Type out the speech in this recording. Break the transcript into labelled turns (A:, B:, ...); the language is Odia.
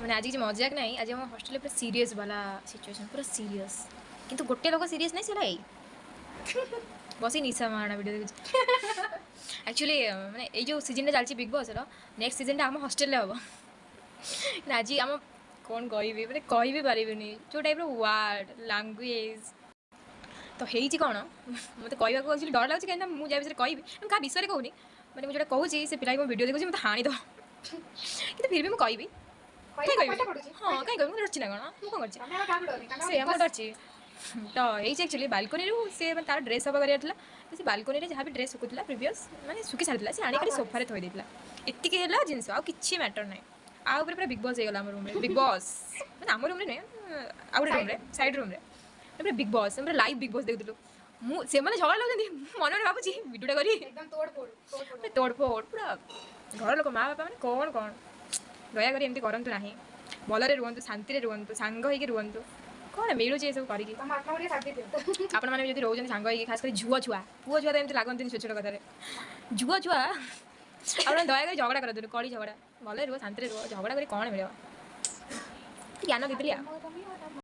A: ମାନେ ଆଜି କିଛି ମଜାକ ନାହିଁ। ଆଜି ଆମ ହଷ୍ଟେଲରେ ପୁରା ସିରିୟସ୍ ବାଲା ସିଚୁଏସନ୍, ପୁରା ସିରିୟସ୍। କିନ୍ତୁ ଗୋଟେ ଲୋକ ସିରିୟସ୍ ନାହିଁ, ସେଟା ଏଇ ବସି ନିଶା ମହାରଣା ଭିଡ଼ିଓ ଦେଖୁଛି। ଆକ୍ଚୁଆଲି ମାନେ ଏଇ ଯେଉଁ ସିଜନ୍ଟା ଚାଲିଛି ବିଗ୍ ବସ୍ର, ନେକ୍ସଟ ସିଜନ୍ଟା ଆମ ହଷ୍ଟେଲରେ ହେବ ନା। ଆଜି ଆମ କ'ଣ କହିବି, ମାନେ କହିବି ପାରିବିନି ଯେଉଁ ଟାଇପ୍ର ୱାର୍ଡ଼ ଲାଙ୍ଗୁଏଜ୍ ତ ହେଇଛି କ'ଣ। ମୋତେ କହିବାକୁ ଆକ୍ଚୁଆଲି ଡର ଲାଗୁଛି, କାହିଁକିନା ମୁଁ ଯାହା ବିଷୟରେ କହିବି, ମୁଁ କାହା ବିଷୟରେ କହୁନି, ମାନେ ମୁଁ ଯେଉଁଟା କହୁଛି ସେ ପିଲା ବି ମୋ ଭିଡ଼ିଓ ଦେଖୁଛି, ମୋତେ ହାଣିଦେବ। କିନ୍ତୁ ଫିର୍ ବି ମୁଁ କହିବି। କାଇଁ କହିବି? ହଁ, କାଇଁ କହିବି? ମୁଁ ଡରୁଛି ନା କ'ଣ? ମୁଁ କ'ଣ କରିଛି? ସେ ମୁଁ ଡରଛି ତ। ହେଇଛି ଆକ୍ଚୁଆଲି ବାଲକୋନିରୁ ସେ ମାନେ ତାର ଡ୍ରେସ୍ ସଫା କରିବାର ଥିଲା ତ, ସେ ବାଲକୋନିରେ ଯାହା ବି ଡ୍ରେସ୍ ଶୁଖୁଥିଲା ପ୍ରିଭିୟସ୍, ମାନେ ଶୁଖି ସାରିଥିଲା, ସେ ଆଣି ଖାଲି ସୋଫାରେ ଥୋଇ ଦେଇଥିଲା। ଏତିକି ହେଲା ଜିନିଷ, ଆଉ କିଛି ମ୍ୟାଟର୍ ନାହିଁ। ଆଉ ଉପରେ ପୁରା ବିଗ୍ ବସ୍ ହେଇଗଲା ଆମ ରୁମ୍ରେ। ବିଗ୍ ବସ୍ ମାନେ ଆମ ରୁମ୍ରେ ନୁହେଁ, ଆଉ ଗୋଟେ ରୁମ୍ରେ, ସାଇଡ଼୍ ରୁମ୍ରେ ପୁରା ବିଗ୍ ବସ୍। ପୁରା ଲାଇଭ୍ ବିଗ୍ ବସ୍ ଦେଖୁଥିଲୁ। ମୁଁ ସେମାନେ ଝଗଡ଼ା ଲାଗୁଛନ୍ତି, ମୁଁ ମନେ ମନେ ଭାବୁଛି ଭିଡ଼ିଓଟା କରି ତୋଡ଼ଫୋଡ଼ ପୁରା। ଘର ଲୋକ, ମା ବାପା ମାନେ କ'ଣ କ'ଣ। ଦୟାକରି ଏମିତି କରନ୍ତୁ ନାହିଁ। ଭଲରେ ରୁହନ୍ତୁ, ଶାନ୍ତିରେ ରୁହନ୍ତୁ, ସାଙ୍ଗ ହେଇକି ରୁହନ୍ତୁ। କ'ଣ ମିଳୁଛି ଏସବୁ କରିକି? ଆପଣମାନେ ବି ଯଦି ରହୁଛନ୍ତି ସାଙ୍ଗ ହେଇକି, ଖାସ କରି ଝିଅ ଛୁଆ, ପୁଅ ଛୁଆ ତ ଏମିତି ଲାଗନ୍ତିନି ଛୋଟ ଛୋଟ କଥାରେ, ଝିଅ ଛୁଆ ଆପଣ ଦୟାକରି ଝଗଡ଼ା କରନ୍ତୁନି, କଳି ଝଗଡ଼ା। ଭଲରେ ରୁହ, ଶାନ୍ତିରେ ରୁହ। ଝଗଡ଼ା କରି କ'ଣ ମିଳିବ? ଜ୍ଞାନ ଦେଇଥିଲି ଆଉ।